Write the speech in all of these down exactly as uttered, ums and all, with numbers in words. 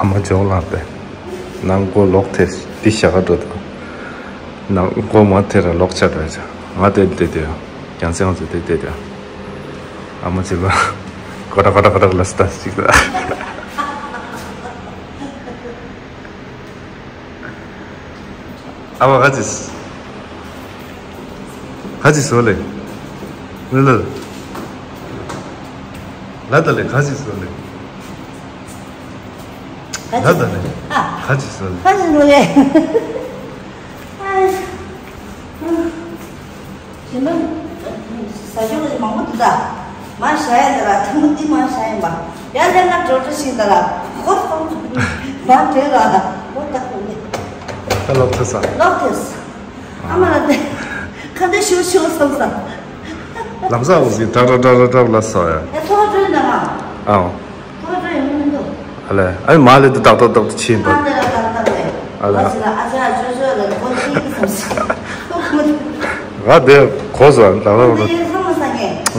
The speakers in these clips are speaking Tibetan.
མ་འཇོག་ལགས་པས། ནང་སྒོ་ལོག་ཐེ་འདི་ཞག་འགྲོ་དང་། ནང་སྒོ་མ་ཐེ་ར་ལོག་ཆ་འགྲོ་ཡ། ང་དེ་དེ་དེ་རྒྱང་སེང་ཚོ་དེ་དེ་དེ། ཨ་མ་ཚེ་བ་ཀོ་ཏ་ཀོ་ཏ་ཀོ་ཏ་ལ་སྟ་ཅིག་ལ། ཨ་མ་ག་ཅིས། ག་ཅིས་བཟོ་ལེ། ལ་ལ་ལ་ད་ལེ་ག་ཅིས་བཟོ་ལེ། ད་ད་ནི་ཨ། ཁ་ཅིག་ཟ་ལེ། ཁ་ཅིག་ཟ་ལེ། ཨ། ཞིམ་པ། ཟ་ཞོར་ལ་མང་པོ་འདུག་ད། མ་ཤ་ཡ་ད་ར་ཐུང་ཏི་མ་ཤ་ཡ་མ། ཡ་ལེ་ང་འགྲོ་འགྲོ་ཞིག་ད་ར། ཧོ་ཧོ། མ་དྲོས་ལ། ཧོ་ད་ཧོ་ནི། ད་ལོག་ཐུབ་ས། ལོག་ཐུབ་ས། ཨ་མ་ལ་དེ། ཁ་འདི་ཤུ་ཤུ་བསམ་ས། ལམ་སང་འོ་ཟི་ཏྲ་ཏྲ་ཏྲ་ཏྲ་ལ་ས་ཡ། ཨ་ཐོ་ཏྲོས་ན་མ། ཨའོ། ཨ་ལེ། ཨ་མ་ལེ་དུ་ཏག་ཏག་ཏག་ཏུ་ཕྱིན་པ། ཨ་ལེ། ང་དེ་གོ་སོང་ད་ར་ར།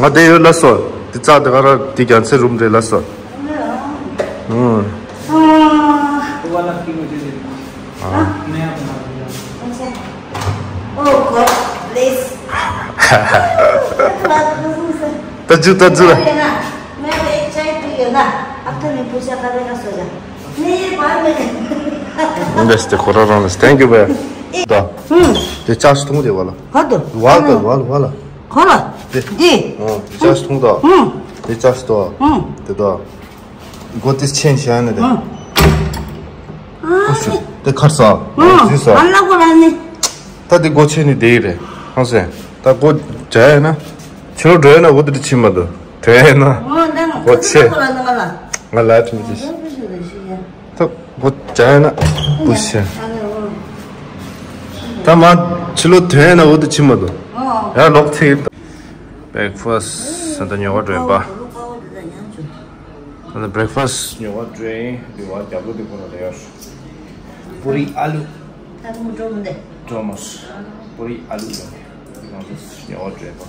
ང་དེ་ཡོད་ལ་སོ། དེ་རྩ་དེ་ག་ར་དེ་རྒྱ་མཚན་རུམ་རེད་ལ་སོ། ཨུམ། Oh God, please. ད་ཇུ་ད་ཇུ་ལ། འདི་སྟེ་ཁོ་རང་རང་ལ་thank you བས། ད། དེ་ཅག་སྟོང་དེ་བ་ལ། ག་དུ། བ་ལ་བ་ལ་བ་ལ། ཁོ་ལ། དེ། འདི། དེ་ཅག་སྟོང་ད། དེ་ཅག་སྟོ། དེ་ད། སྒོ་དེ་ཆེན་ཤ་ནི་དེ། ཨུ་ཤུ། དེ་ཁར་ས། ཟི་ས། ཨ་ལ་གོ་ར་ནི། ད་དེ་སྒོ་ཆེ་ནི་དེ་རེད། ཧང་སེ། ད་སྒོ་བྱ་ཡ་ན། ཕྱི་ལོགས་འགྲོ་ཡ་ན་འོ་དེ་ཕྱིན་མ་འདུག་འགྲོ་ཡ་ན། སྒོ་ཆེ། ང་ལ་ཐུག་ཅི། ད་སྒོ་བྱ་ཡ་ན། བུ་ཤ། ད་མ་ཕྱི་ལོགས་ཐོན་ཡ་ན་འོ་དེ་ཕྱིན་མ་འདུག་ཡ་ལོག་ཚིག breakfast་ད་ཉོ་བ་འདྲེན་པ། ད་breakfast་ཉོ་བ་འདྲེན་འདི་བ་རྒྱབ་ལོ་འདི་ཁོ་ན་རེད་ཡ། པུ་རི་ཨ་ལུ། ད་ཁོ་མོ་འགྲོ་མི་འདུག་འགྲོ་མོ། པུ་རི་ཨ་ལུ་ཡོད་ནས་འདི་གང་དུ་ཉོ་བ་འདྲེན་པ།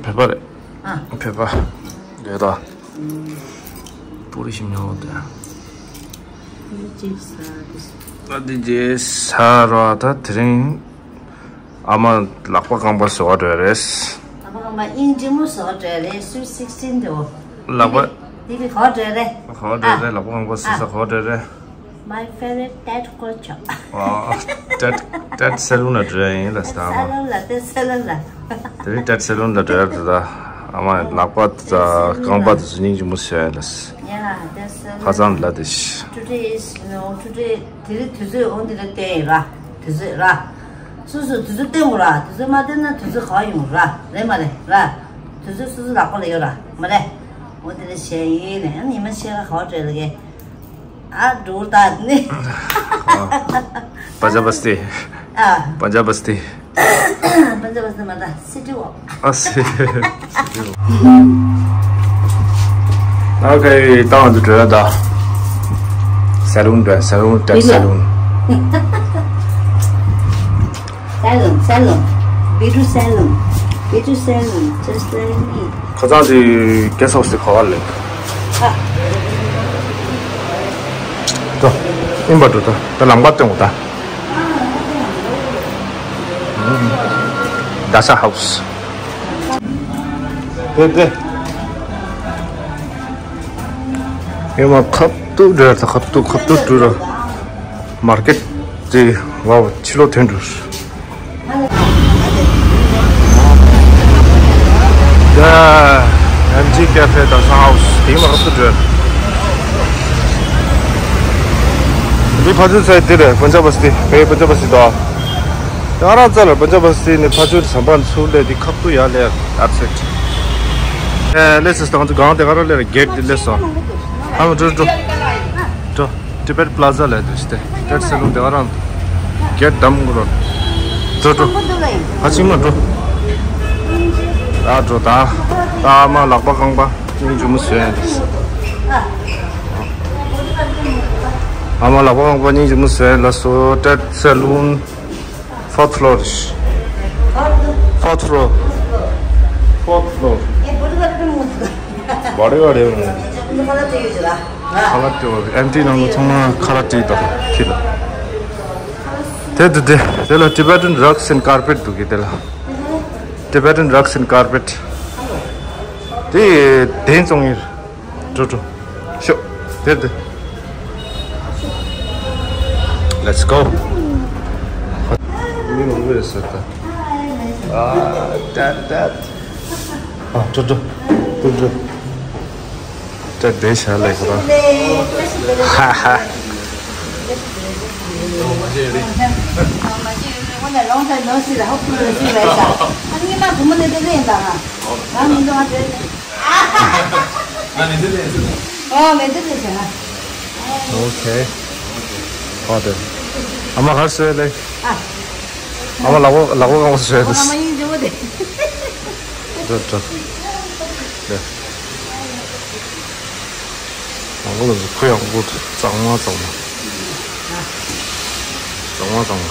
བོད་པ་རེད། ཨ། བོད་པ་རེད་ད། པུ་རི་ཞིམ་ཉོ་བ་འདུག་ཨ་འདི་རྗེས་ས་ར་ད་དེ་རིང་། ཨ་མ་ལག་པ་རྐང་པ་བཟོ་བ་འགྲོ་ཡ་རེད། ལག་པ་རྐང་པ་ཨིན་ཇི་མོ་བཟོ་བ་འགྲོ་ཡ་རེད། Sweet Sixteen་དེ་འོ། ལག་པ། དེ་བི་གོ་འགྲོ་ཡ་རེད། གོ་འགྲོ་ཡ་རེད། ལག་པ་རྐང་པ་བཟོ་ས་གོ་འགྲོ་ཡ་རེད། My favorite tet ཁོ་ཆོ། ཨ། tet tet salon་ལ་འགྲོ་ཡ་ཡིན་ལ་ས་ཨ་མ། Salon་ལ་tet salon་ལ། དེ་རིང་tet salon་ལ་འགྲོ་ཡ་རེད་ད། ཨ་མ་ལག་པ་དང་རྐང་པ་དེ་ཚོ་སྙིང་རྗེ་མོ་བཟོ་ཡ་ལ་ས། Yeah, tet salon། ཁ་སང་ལ་དེ་ཤི། Today is, you know, today དེ་རིང་དུས་ཚོད་འོ་འདི་ལ་བསྟན་ཡིན་ར། དུས་ཚོད་ར། སོ་སོ་དུས་ཚོད་བསྟན་དགོས་ར། དུས་ཚོད་མ་བསྟན་ན་དུས་ཚོད་ག་ཡོང་ར། རེད་མ་རེད་ར། དུས་ཚོད་སོ་སོ་ལག་པ་ལ་ཡོད་ར། མ་རེད། འོ་འདི་ལ་བྱས་ཡིན་ནས་ཨ་ནི་ཉི་མ་ཤེས་ཀ་ག་བ་སྤྲད་ལ་གས། ཨ་འགྲོ་ད་ནི། Panjabasti། ཨ། Panjabasti། Panjabasti་མ་ད་city walk། ཨ་སི། ཨོ་ཁེ། ད་ང་ཚོ་འགྲོ་ཡ་ད། Salon་འགྲོ་ཡ། Salon་ཏེ་salon། Salon, salon. Beauty salon. Beauty salon. Just like me. ཁ་སང་དེ་guest house་དེ་ག་བ་ལེ། ཨ། ད་ཨིན་པ་འགྲོ་ད། ད་ལམ་ཁ་སྟོན་གོ་ད། Dasha house། དེ་དེ། ཡོད་མ་ཁབ་ཏུ་འདྲ་ད། ཁབ་ཏུ་ཁབ་ཏུ་འདྲ་ར། མར་ཀེཊ་དེ་བ་ཕྱི་ལོགས་ཐོན་འགྲོ། ད་ཨེམ་ཇི་ཀེ་ཧྥེ་དང་ཧའུ་སི་དེ་མ་ཁབ་ཏུ་འདྲ། འདི་ཕ་ཚུལ་ཚོད་དེ་རེད། Panjabasti། བོད་Panjabasti་དང་། ང་རང་རྩ་ལ་Panjabasti་ནི་ཕ་ཆུ་ཟམ་པ་ཚུར་ལས་དེ་ཁབ་ཏུ་ཡར་ལས་that's it། ཨེ་ལས་སི་སྟངས་དུ་གང་དེ་ག་ར་ལས་ར་གེཊ་དེ་ལས་སོ། ཨ་མ་འགྲོ་འགྲོ། འགྲོ། Tibet Plaza་ལས་དེ་སྟེ་ཏེཊ་སེ་ལུན་དེ་ག་རང་། གེཊ་བསྡམ་དགོས་རོ། འགྲོ་འགྲོ། ཕ་ཆིང་མ་འགྲོ། ཨ་འགྲོ་ད། ཨ་མ་ལག་པ་རྐང་པ་སྙིང་རྗེ་མོ་བཟོས་ཡ་དེ། ཨ་མ་ལག་པ་རྐང་པ་སྙིང་རྗེ་མོ་བཟོས་ལ་སོ་ཏེཊ་སེ་ལུན། Fourth floor། Fourth floor། Fourth floor། Body guard है। ཁ་ལག་དེ་ཨན་ཏི་ནང་ལ་ཚང་མ་ཁ་ལག་དེ་དང་ཁྱི་ལ། དེ་དེ་དེ་དེ་ལ་Tibetan rugs and carpet་འདུག་གི་དེ་ལ། Tibetan rugs and carpet། དེ་དེ་བཙོང་ཡིན། འགྲོ་འགྲོ། ཤོག་དེ་དེ། Let's go། མི་མང་པོ་ཡོད་ས་ད། ཨ་ཏད་ཏད། ཨ་འགྲོ་འགྲོ། འགྲོ་འགྲོ། ད་བསྡད་བཞག་ལས་ཀྱི་ར། ཧ་ཧ། ཨོ་ཁེ། ཨ་དེ། ཨ་མ་གར་སོས་ལེ། ཨ་མ་ལག་པ་ལག་པ་གང་བ་སོས་ལེ། ཨ་མ་ཡིན་ཇོ་དེ། འགྲོ་འགྲོ། ལེ། ང་ལ་ཁོ་ཡང་ཁོ་གཙང་མ་གཙང་མ། གཙང་མ་གཙང་མ་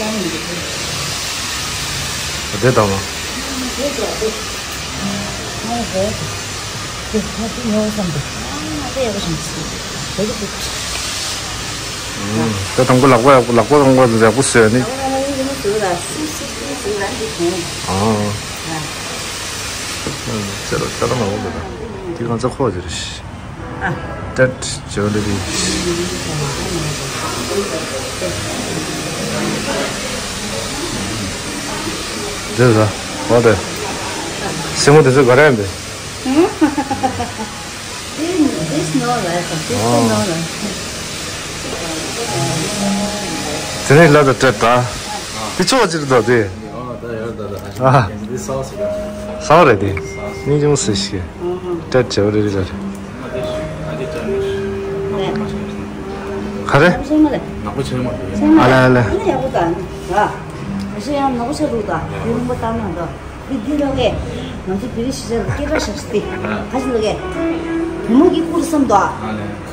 རེད། བསྡད་དང་། ད་དང་པོ་ལག་པ་ཡག་པོ་ལག་པ་གང་ག་ཡག་པོ་བཟོས་ནི། ཨ། ཁྱེད་རང་ཁྱེད་རང་མ་འོང་ད། དེ་གང་ཚ་ཁོག་ཅིག་རེད། ཨ། ཏད་ཇོ་ལེ་རི། འདི་ཟ། འོ་དེ། སེན་མོ་དེ་ཚོ་ག་རེ་ཡིན་པས། This no life, this no life. དེ་ནས་ལ་དང་ཏད་ད། དེ་ཆོག་ཅིག་རེད་ད་དེ། ཨ། ས་བ་རེད་དེ། སྙིང་རྗེ་མོ་ཟེར་ཞིག་ཏྲེད་བྱེད་པ་རེད་རེད། ག་རེ། ཨ་ལེ་ཨ་ལེ། འདི་ལོ་གས། ང་ཚོ་བོད་རིགས་གཞིས་ཆགས་ལ་སྐད་གྲགས་ཞིག་སྟེ། ག་ཞིག་ལོ་གས། བུ་མོ་གི་སྐུ་རུ་བསམ་དོ།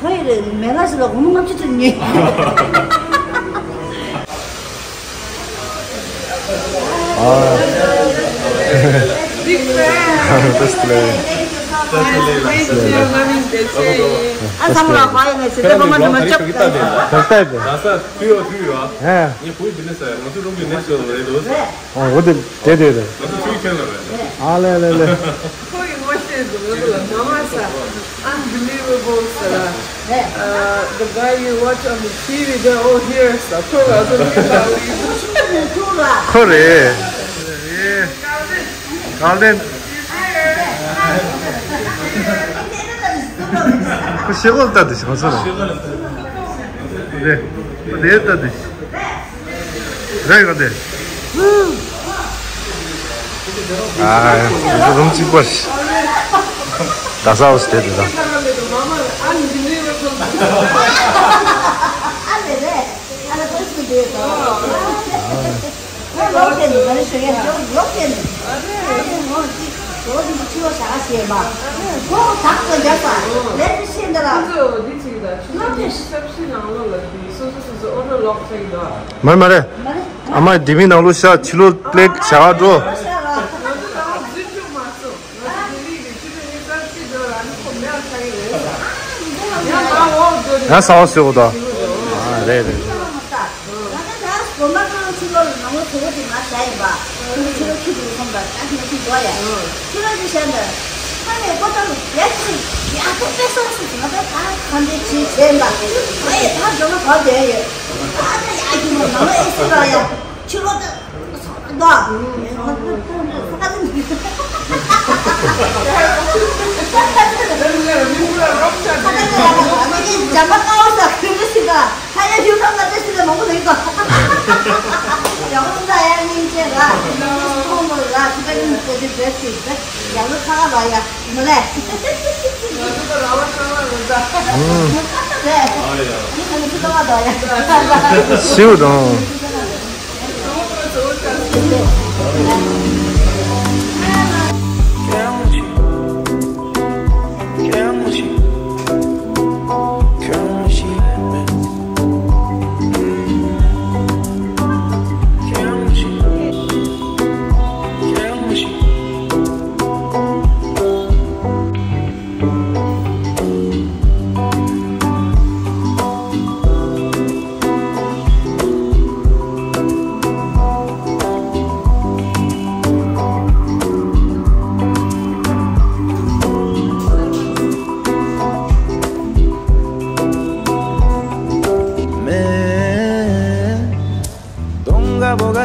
ཁོ་ཡི་རེད་མེ་ལ་ཞིག་ལ་སྒོར་མོ་ལྔ་བཅུ་ཙམ་ཉོས། Big fan. That's the lady. Nice to meet you. My name is Deche. ཨ་སང་ལ་ཁོ་ཡི་ནས་ཟེར་ཏེ་ཁོ་མ་ནི་མ་ཅོག་ཏེ། ད་ལྟ་དེ། ད་ས་ཕུལ་བ་ཕུལ་བ། ཧེ། ངས་བུ་ཡི་བི་ནས་ང་ཚོ་རུམ་གྱི་ནས་ཤོད་རེད་དོ། ཨོ་འོ་དེ་དེ་དེ་རེད། ང་ཚོ་ཚུལ་ཁྱེར་ལ་རེད། ཨ་ལེ་ལེ་ལེ། ཁོ་གི་ངོ་ཤེས་འདུག་ང་ཚོ་ལ་མ་མ་ས་unbelievable ས་ར། Uh, the guy you watch on the T V, they're all here ས་ཁོ་ང་ཚོ་ལ་ཁོ་རེད། གང་ལྡན། ཁོ་ཤེས་གོ་ལྟ་དུ་ཞིག་ང་ཚོ་ལ། རེད། ཁོ་དེ་ལྟ་དུ་ཞིག་རེད་ག་དེ། ཨ། རུམ་གཅིག་པ་ཞིག་ད་ས་འོ་སི་དེ་དེ་དང་། མ་རེད་མ་རེད། ཨ་མ་དེ་མིན་ནང་ལོ་ཤ་ཕྱི་ལོ་པླེག་བྱ་བ་འགྲོ། ཡང་གསང་བ་བཟོས་གོ་ད། ཨ་རེད་རེད། ད་ལྟ་ད་སྒོ་མ་ཁང་ཕྱི་ལོགས་ལ་ནང་ལོགས་དོ་པོ་དེ་མ་བྱ་ཡིན་པ། ཁྱོད་ཕྱི་ལོགས་ཁྱི་དེ་ལ་སོང་པ་ད་ཁྱི་ལ་ཁྱི་འགྲོ་ཡ། ཁྱི་ལོགས་དེ་བྱ་འདི། ཁ་ནས་ཀོ་ཏ་ལ་རྒྱ་ཆེ་ཡག་པོ་དཔེ་སོང་སོང་ང་ད་ད་ཁམས་པའི་ཆེ་ཆེ་ཡིན་པ། ཨ་ཡེ་ད་འགྲོ་ན་ག་བསྡད་ཡོད། ད་ད་ཡག་གི་མོ་ནང་ལོགས་ཨེ་སི་ར་ཡ། ཁྱི་ལོགས་དེ། ད། ཤིའུ་དང་།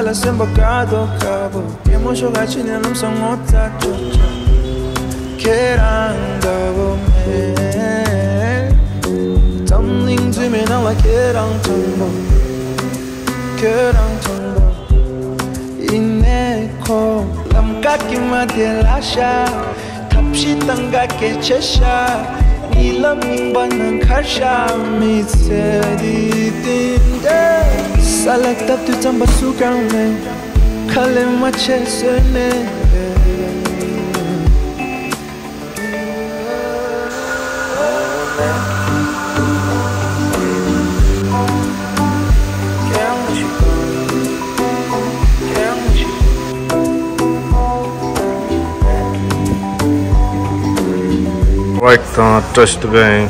ལ་སེམས་པ་དཀར་དོ་དཀར་པོ། ཉིན་མོ་ཤོག་ཁ་ཕྱི་ནས་ལམ་སང་ངོ་ཚ་ཅོག་ཅོག་ཁྱེད་རང་འདྲ་བོ་མེད། འཛམ་གླིང་འཛུལ་མའི་ནང་ལ་ཁྱེད་རང་མཐོན་པོ། ཁྱོད་རང་མཐོན་པོ། ཡིན་ནའི་ཁོ་ལམ་ཀ་གི་མ་དེ་ལ་ཤ། ཐབས་ཤེས་དང་ག་གེ་ཆེ་ཤ། ཉི་ལམ་རྙིང་པ་ནང་ཁར་ཤ། མི་ཚེ་འདི་བསྟན་ཏེ། ས་ལ་བཏབ་དུས་རྩམ་པ་སུ་གང་མེད། ཁ་ལས་མ་ཆད་བཟོས་ནས། Right, uh, touch the bank.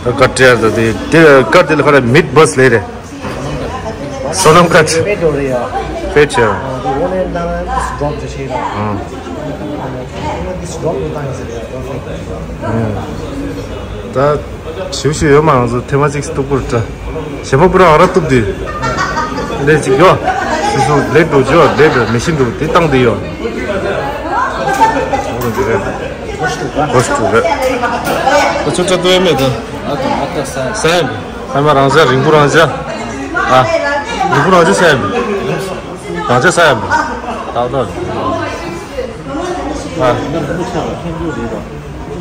ད་ཀར་སྤྲད་ད་དེ་དེ་ཀར་དེ་ལ་ཁ་ལ་མིད་བྷ་སི་ལས་རེད། སོ་ནམ་ཀར། པེ་ཌོ་རེད་ཡ། པེ་ཌོ། འོ་ནས་ད་ནས་ཌོབ་ཅིག་བྱས་ན། ཨང་། ཌོབ་ཡོད་ད་ཡིན་ཟེར་ཡ། ད་ཞུ་ཞུ་ཡོད་མ་རང་ཚོ་ཐེངས་མ་གཅིག་གཏུག་པོར་འདྲ། གཞན་པ་པུ་ར་ཨ་ར་གཏུག་དུས། ལས་གཅིག་ཡོད། ཞུ་ཞུ་ལེགས་འགྲོ་ཅོ་ལེགས་འགྲོ་མི་ཤིན་འགྲོ་དེ་བཏང་དེ་ཡོད། འོ་དེ་རེད། ཧོ་སི་ཊེལ་རེད། ཁོ་ཚོ་སྤྲད་དོན་མེད་དོ། ཨ་ཏོ་ཨ་ཏོ་ས་ས་ཡ་མི། ས་མ་རང་ས་རིང་པོ་རང་ས། ཨ། རིང་པོ་རང་ས་ས་ཡ་མི། རང་ས་ས་ཡ་མི། ཏག་ཏག་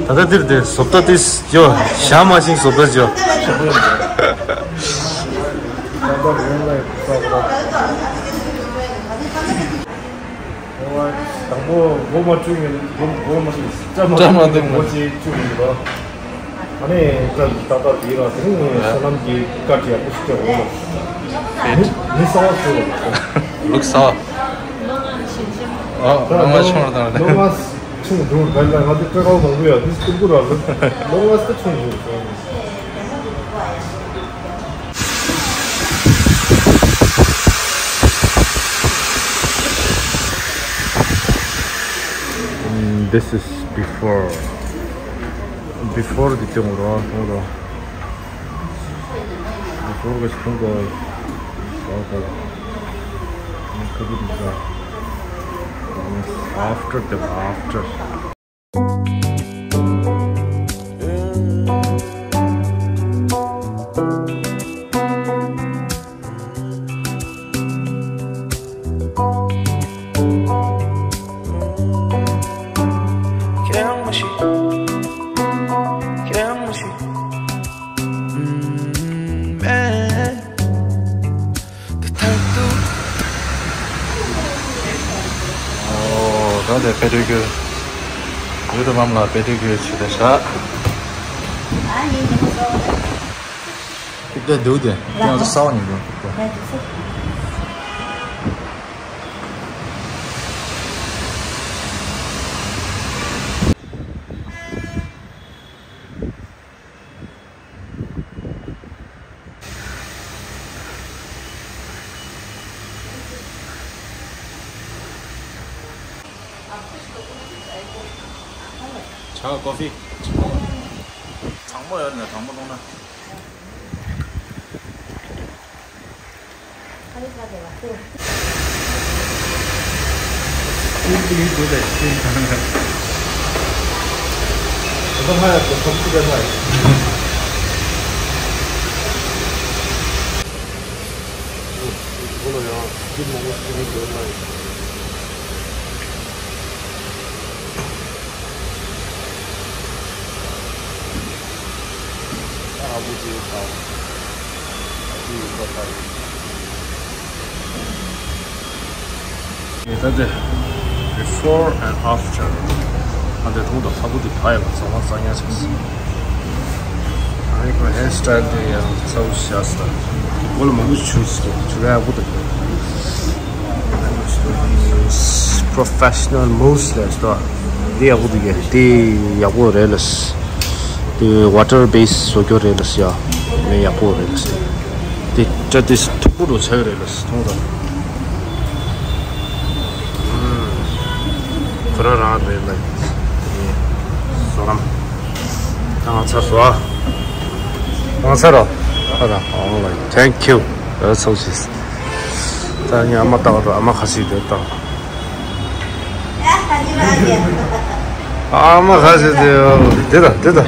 ཨ། ད་ལྟ་འདིར་དེ་བཟོ་ལྟ་དེ་ཇོ་ཞག་མ་ཤིང་བཟོ་ལྟ་ཇོ། དང་པོ་སྒོ་མ་བཅུག་ཡིན་སྒོ་སྒོ་མ་བཅུག་སྐྲ་མ་སྐྲ་མ་བཏུང་སྟེང་སྒོ་ཅིག་བཅུག་ཡིན་པ། ཨ་ནི་སྐྲ་ཏག་ཏག་དེ་ར་དེ་རིང་སོ་ནམ་གྱི་སྐར་གྱི་ཡག་པོ་ཞིག་སྤྲད་འོང་ལ། མི་མི་གསང་བ་བཟོས་ལ། ལུག་གསང་བ། ཨ་ལོ་ང་ཆུང་ར་དང་ལོ་ང་ཆུང་འདུག་ག་ལ་ང་དེ་སྐྲ་ཁང་མང་པོ་ཡ་དེ་སྟུག་པོ་ར་ལུག་ལོ་ང་ས་ཆུང་འདུག This is before. Before the thing, bro. Before the thing, bro. After the after. ཨོ། ད་དེ་པེ་ཏི་ཀུར། ཡུལ་དུ་མམ་ལ་པེ་ཏི་ཀུར་བྱེད་དེ་ཤག་ཁྱེད་འདུག་དེ་ཁྱེད་ང་ཚོ་ས་བ་ཉིན་འདུག་ཇ་ཀོ་ཕི། གྲང་མོ་ཡོད་ན་གྲང་མོ་བཏུང་ན། ད་དེ་before and after ཨ་འདྲ་ཐུང་དང་ཁ་བུ་དེ་ག་ཡོད་པ་ཚང་མ་གཙང་ཡག་ཆགས་སོང་། ཨ་ནི་ཁོ་hair style དེ་ཡང་ཚ་བོ་ཞིག་བྱས་སོང་། གོ་ལ་མང་པོ་ཞིག་བྱུང་སོང་། ཆུ་ལྷག་ཡག་པོ་དང་། Professional moves ལས་སོ། འདི་ཡག་པོ་འདུག་གས། འདི་ཡག་པོ་རེད་ལ། འདི་water base བཟོ་རྒྱུ་རེད་ལ་ཡ། ནི་ཡག་པོ་རེད་ལ། འདི་སྐྲ་འདི་མཐུག་པོ་རུ་ཆགས་ཀྱི་རེད་ལ་མཐོང་དང་། ཁོ་རང་རང་རེད་ལ། བཟོ་ལམ། ང་ཚར་སོང་། ང་ཚར་རོ། ཨ་ད། All right, thank you. ཨ་ཚོགས་ཤིག་ད་ངས་ཨ་མ་ལྟ་བ་དང་ཨ་མ་ཁ་ཤས་དེ་ལྟ། ཨ་མ་ཁ་ཤས་དེ་དེ་དང་དེ་དང་།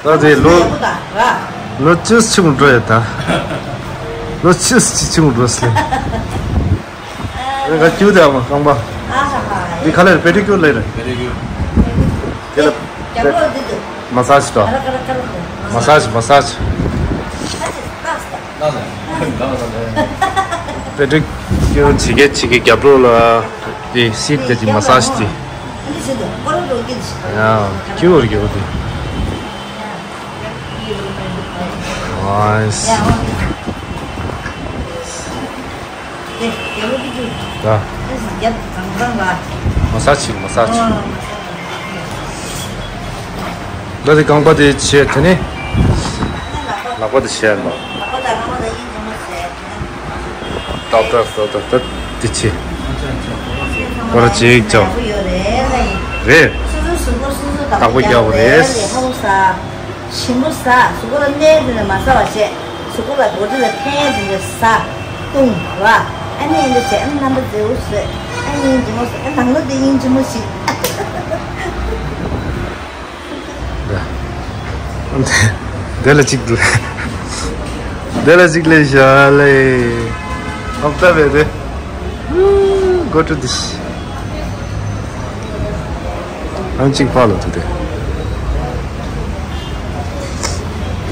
ཨ། ད་དེ་ལོ་ལོ་བཅུ་ཕྱི་མ་འགྲོ་ཡ་ད། ལོ་བཅུ་ཕྱི་མ་འགྲོ་སྲིད། ང་ཀྱུ་དེ་ཨ་མ་རྐང་པ། འདི་ག་ལེར་པེ་ཌི་ཀྱུར་ལེར། པེ་ཌི་ཀྱུར། དེ་ལ་རྒྱབ་ལོགས་འདི་འདུག་མ་སཱ་ཇི་དང་། ཁ་ར་ཁ་ར་ཁ་ར་ཁ་ར། མ་སཱ་ཇི་མ་སཱ་ཇི། ཨ་ཅེ་ལགས་སོ། པེ་ཌི་ཀྱུར་བྱེད་མཁན་གཅིག་གི་རྒྱབ་ལོགས་ལ་དེ་སིད་དེ་དེ་མ་སཱ་ཇི་དེ། ཨ་ནི་ཟེར་འདུག་ཀོ་རོ་རོ་གི་འདི་ཞིག་ཡ་ཀྱུར་གྱུར་དེ། ནའིས། ད། མ་སཱ་ཇི་མ་སཱ་ཇི། ད་དེ་རྐང་པ་དེ་བྱས་དེ་ནི། ལག་པ་དེ་བྱས་ལ། ཏག་ཏག་ཏག་ཏག་ཏག་དེ་བྱས། ཁོ་ར་ཅིག་ཅོ། རེད། ཨ་ཁུ་རྒྱག་པ་རེད། ཞིམ་པོ་ཟ། གཟུགས་པོ་ལ་གནས་དེ་ནས་མ་ཟ་བ་བྱས། གཟུགས་པོ་ལ་གོ་དྲི་ལ་ཕན་དེ་འདྲ་ཟ། བཏུང་བ། ཨ་ནི་འདི་བྱས་ཨ་ནི་རྣམ་པ་མཛེས་པོ་བཟོས། ཨ་ནི་འཇིམ་པོ་བཟོས། ཨ་ནང་ལོ་དེ་ཡིན་འཇིམ་པོ་ཞིག་དེ་ལ་གཅིག་འདུག་དེ་ལ་གཅིག་ལས་བཞག་ལས། ཨོབ་ལྟ་བས་དེ། སྒོ་ཁྲི་འདི། ཨང་གཅིག་ཕར་ལ་འདུག་དེ།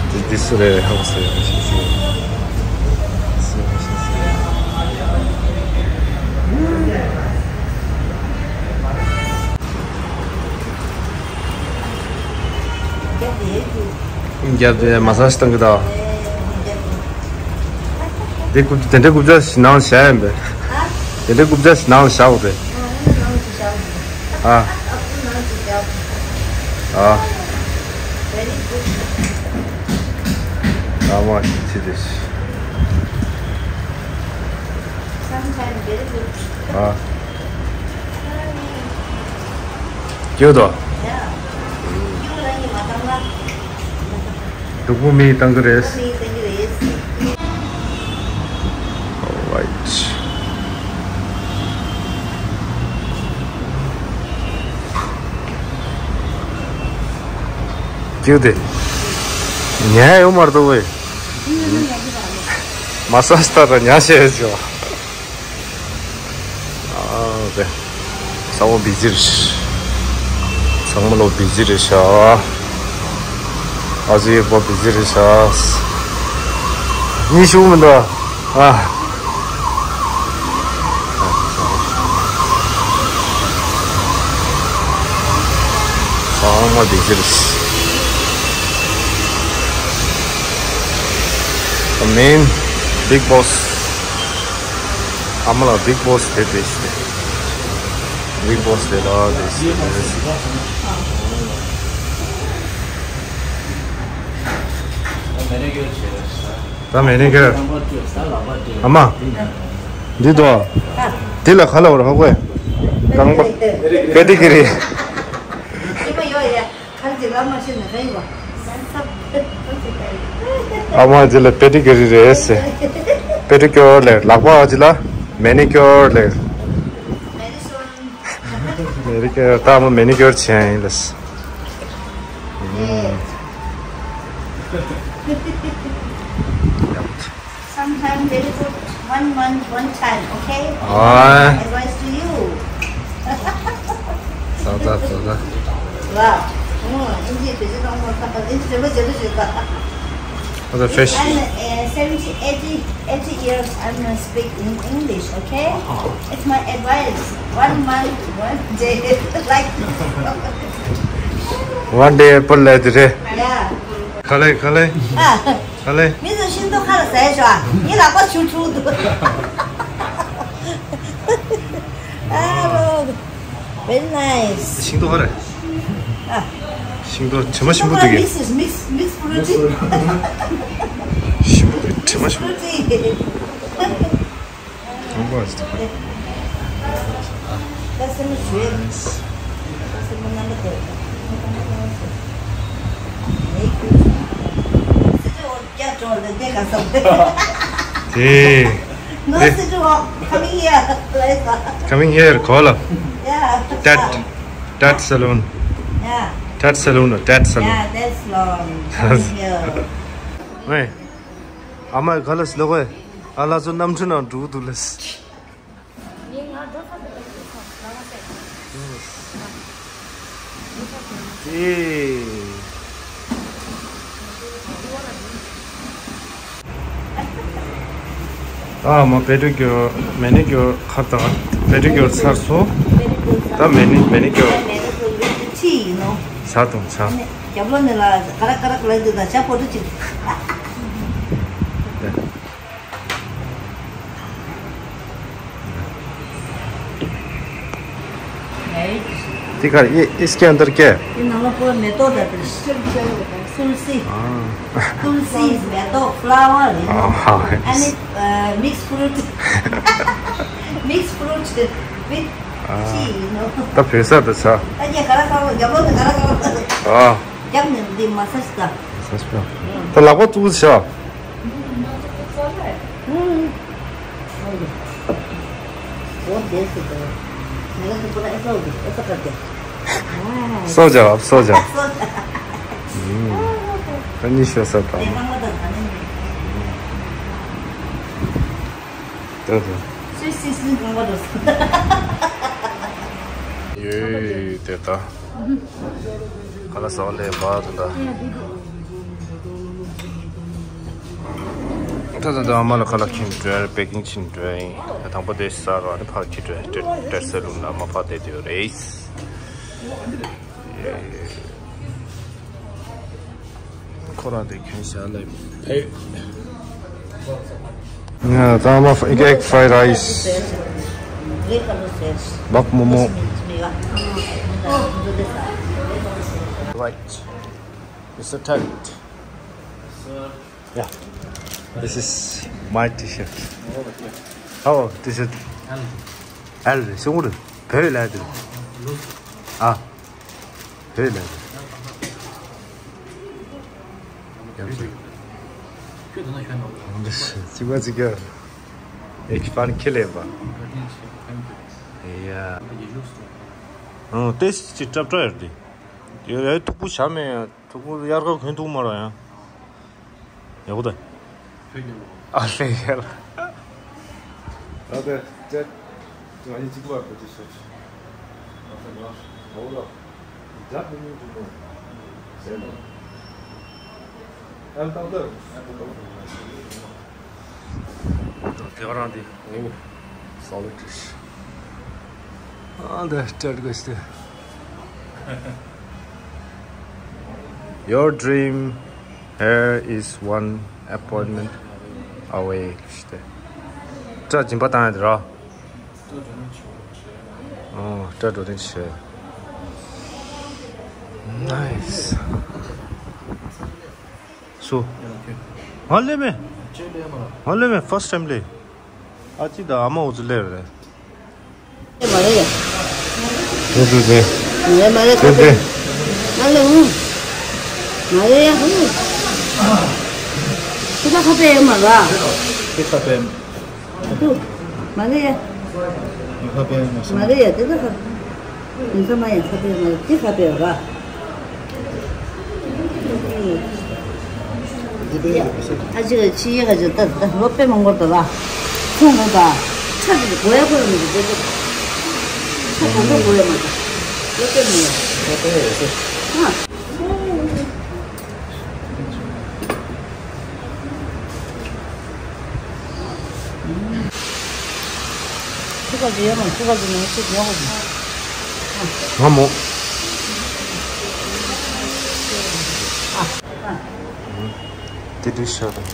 འདི་འདི་སུ་རེད་ཧ་གོ་སོང་། རྒྱབ་དེ་མ་སཱ་ཇི་བཏང་གི་ད། དེ་རྐུབ་དེ་འདྲའི་རྐུབ་བཀྱག་ཞིག་ནང་ལ་བཞག་ཡིན་པས། དེ་འདྲའི་རྐུབ་བཀྱག་ཞིག་ནང་ལ་བཞག་དགོས་པས། ཨ། ཨ། ཨ་མ་ཅི་རེད། ཨ། ཡོད་དོ། སྡུག་པོ་མིས་བཏང་གི་རེད། Alright. ཀྱེ་དེ། ཉལ་ཡོད་མ་རེད་དོ་ཝེ། མ་སཱ་ཇི་ལྟར་ཉལ་བྱས་ཡོད་ཅོ། ཨ་རེ། ཚང་མ་བི་ཛི་རེད། ཚང་མ་ལོ་བི་ཛི་རེད་ཤག་ཨ་ཙི་བོ་བི་ཛི་རེད་ཤག་གཉིད་ཤུགས་མི་འདུག་ཨ། ཚང་མ་བི་ཛི་རེད། The main big boss. ཨ་མ་ལགས་བིག་བོ་སི་དེ་དེ་ཞིག་རེད། བིག་བོ་སི་དེ་ལ་དེ་ཞིག་རེད། ད་མེ་ནི་ཀིར། ཨ་མ། འདི་དོ། འདི་ལ་ག་ལ་བར་ཧ་གོ་ཡ། རྐང་པ། པེ་ཏི་ཀི་རི། ཁྱེད་མ་ཡོད་ཡ། ཁ་ཅིག་ལ་མ་ཤེས་ན་ཧེ་བ། ཨ་མ་དེ་ལ་པེ་ཏི་ཀི་རི་རེད་ཟེར། པེ་ཏི་ཀི་ཡོར་ལེར། ལག་པ་ཨ་ཅི་ལ་མེ་ནི་ཀི་ཡོར་ལེར། མེ་ནི་ཀི་ཡོར། ད་ཨ་མ་མེ་ནི་ཀི་ཡོར་བྱས་ཡིན་ལེ། Sometime very good, one month, one time, okay? ཨ། Advice to you. ཙག་ཙག་ཙག་ཙག་ལ། ཨོ། ཨིན་ཇི་བེད་སྤྱོད་གཏོང་དགོས་ཁག་ཨིན་ཇི་བེད་སྤྱོད་བྱེད་དགོས་ཁག་ཨོ་ད་ཕེ་ཤ། I'm, uh, seventy, eighty, eighty years. I'm gonna speak in English, okay? It's my advice. One month, one day, like. One day apple like that. Yeah. ཁ་ལེ་ཁ་ལེ། ཨ། ཨ་ལེ། མི་ཚོ་ཤིང་ཏོག་ཁ་ལ་ཟས་ཤོག་ཨ། ངའི་ལག་པ་ཆུ་འཁྲུག་འདུག་ཨ་རོ། Very nice. ཤིང་ཏོག་ཨ་རེད། ཨ། ཤིང་ཏོག་དྲི་མ་ཞིམ་པོ་འདུག་གི། Mix, mix, mix fruit. ཞིམ་པོ་འདུག་དྲི་མ་ཞིམ་པོ། Fruity. ཁང་པ་ཞིག་འདུག་གི། ད་སེམས་ཞུ། ད་སེམས་རྣམ་པ་དེ། དེ། No, sit to walk. Coming here. Coming here, call. Yeah. Tat, tat salon. Yeah. Tat salon, tat salon. Yeah, that's long. Coming here. ཨ་མ་ག་ལ་སླེབས་གོ། ཨ་ལ་ཚོ་གནམ་གྲུ་ནང་འགྲོ་གི་འདུག་ལ། ཨ་མ་པེ་ཏི་ཀིའུར་མེ་ནི་ཀིའུར་ཁ་ད་པེ་ཏི་ཀིའུར་ཚར་སོང་། ད་མེ་ནི་མེ་ནི་ཀིའུར། ཆི་ཡིན་ནོ། ཚར་དང་ཚར། རྒྱབ་ལོགས་ནས་ལ་ག་ར་ག་ར་ལ་འདུག་ད་ཤ་པོ་ཏི་ཅིག་དེ་གར་ཡེ་ཨིས་ཀེ་ཨན་དར་ཀེ། ये नमक और मेतो डालते हैं। तुलसी। हाँ। तुलसी is मेतो flower, you know। हाँ, हाँ। And it, uh, mix fruit। Mix fruit with tea, you know। ད་བོད་ས་ད་ས། ད་ཉེ་ག་ར་ཁ་བ་རྒྱབ་ལོགས་ནས་ག་ར་ཁ་བ། ཨ། རྒྱབ་ནས་འདི་མ་སཱཇ་ད། ད་ལག་པ་བཙུགས་ཤག་སོ་ཇ་སོ་ཇ། ད་ནི་ཤོ་ས་ད། ད་ད། ཡོད་དེ་ད། ཁ་ལག་ཟ་བ་ལས་བ་དུ་ད། ད་ད་ད་ཨ་མ་ལ་ཁ་ལག་ཁྱིམ་འགྲོ་པེ་ཀིང་ཕྱིན་འགྲོ་ཡིན། དང་པོ་དེ་ཟ་རོགས་ནི་ཕར་ཁྱི་འགྲོ་ཡིན། ཏྲེ་ཏྲེ་སེ་ལུང་ལ་མ་ཕར་བསྡད་དེ་རེད། ཁོ་རང་དེ་ཁྱོད་ཞལ་ལས་ཕེབས། ང་ད་མ་ཨིག་ཨེག་ཕ་རའི་རའི་སི། བག་མོ་མོ། Right. It's a tent. Yeah. This is my T-shirt. Oh, this is L. L. So what? ཕེབས་ལ་དེ། ཨ། ཕེབས་ལ་དེ། ཡག་ཤོས། ཁྱོད་དེ་ན་ཤོད་ནོ། འདི་ཅི་བ་ཅི་ག་ཨེག་སི་པན་ཁེ་ལེ་བ། ཡ། ཨང་། ཏེ་ཅི་ཏྲབ་ཏྲ་ཡར་དེ། ཡ་ཡ་ཐུག་པོ་བྱ་མེད་ཡ། ཐུག་པོ་དབྱར་ཁ་གོན་ཐུག་མ་ར་ཡ། ཡག་པོ་ད། ཨ་ལེ་ཡ་ལ། ཨ་ད་ཅེ། ང་ཡི་གཅིག་པ་གོ་ཅི་ཤོད། ཨ་ད་ང་ཨོ་ལ། རྒྱབ་མི་ཉུང་ཐུབ་མོ། ཟེར་ནོ། ཨ་ད་ད། དེ་ག་རང་དེ། ཨོ། སོ་ལི་ཊི་ཤི། ཨ་འདི་སྤྲད་དགོས་ཏེ། Your dream hair is one appointment away ལབ་ཤི་ཏེ། སྐྲ་སྦྱིན་པ་བཏང་ཡ་དེ་ར། ཨོ། སྐྲ་འགྲོ་དོན་ཆེ། Nice. སུ། ང་སླེབས་མེད། ང་སླེབས་མེད། ཕར་སི་ཊི་ཊེམ་སླེབས། ཨ་ཅི་ད་ཨ་མ་འུ་ཚོ་སླེབས་རེད། མ་རེད་ཡ། དེ་དེ་དེ། མ་རེད་མ་རེད། དེ་ཁ་དེ། ཨ་ལེ་ཧུ། མ་རེད་ཡ་ཧུ། ཁ་ད་ཁ་པེ་ཡ་མ་ར། དེ་ཁ་པེ། ཨ་ཏུ། མ་རེད་ཡ། མ་ཁ་པེ་མ་སོང་། མ་རེད་ཡ་དེ་ད་ཁ། མི་ཚང་མ་ཡང་ཁ་པེ་མ་རེད་དེ་ཁ་པེ་ར། ཨ་ཅེ་ཕྱི་ཡི་ཁ་ཅིག་ད་ད་ལོ་པེ་མང་པོ་ད་ལ། ཁོང་ལོ་ད། ཁྲ་ཅིག་གོ་ཡ་ཁོ་རང་གི་དེ་ཚོ། ཁྲ་གང་ག་གོ་ཡ་མ་ད། ལོ་པེ་མང་པོ། ཁ་པེ་རེད་དེ། ཨ། ཁུ་ཁ་ཟི་ཡོད་མ། ཁུ་ཁ་ཟི་ནང་ཁུ་ཉོ་གོ་མ། ང་མོ། དེ་དུས་ཤར་དང་།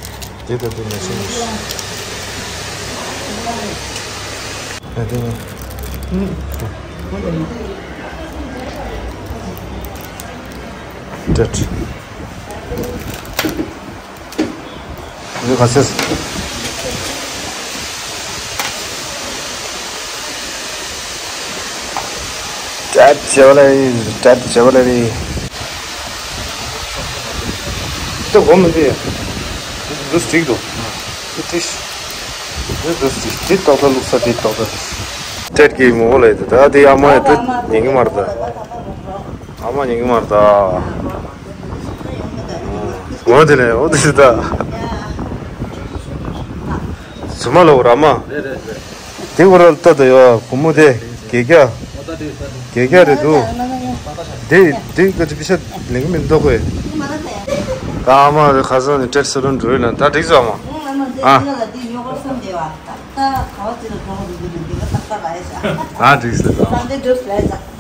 དེ་ལྟ་དེ་ནས་ཤར་ནས་ཤར། ཨ་དེ་ནས། དྲ། འདི་ག་ཚོད། ཏྲེད་ཇུ་ཝེ་ལ་རི། ཏྲེད་ཇུ་ཝེ་ལ་རི། དེ་གོ་མི་འདུག་ཡ། འདུག་སྟེ་འདུག་འདི་ཏིས། འདི་འདུག་སྟེ་འདི་ཏོག་ཏོ་བླུགས་ས་འདི་ཏོག་ཏོ་འདི། སྤྲད་ཀྱི་མོ་ལ་ཡོད་ད་འདི་ཨ་མ་ཡོད་ད་ཉན་གི་མ་རེད་ད། ཨ་མ་ཉན་གི་མ་རེད་ད། འོ་དེ་ལས་འོ་དེ་ད། ཟུར་མ་ལོག་ར་མ། དེ་གོ་ར་ལྟ་ད་ཡོ་བུ་མོ་དེ་དགེ་རྒྱ། དགེ་རྒྱ་རེད་འདུག་དེ་དེ་ག་ཅི་པི་ཤ་ལེགས་མི་འདུག་གོ་ད་ཨ་མ་ཁ་སང་ནས་སྤྲད་ས་ལོན་འགྲོ་ཡོད་ལ་ད་འགྲིག་སོང་ཨ་མ། ཨ། ཨ་འགྲིག་སོང་།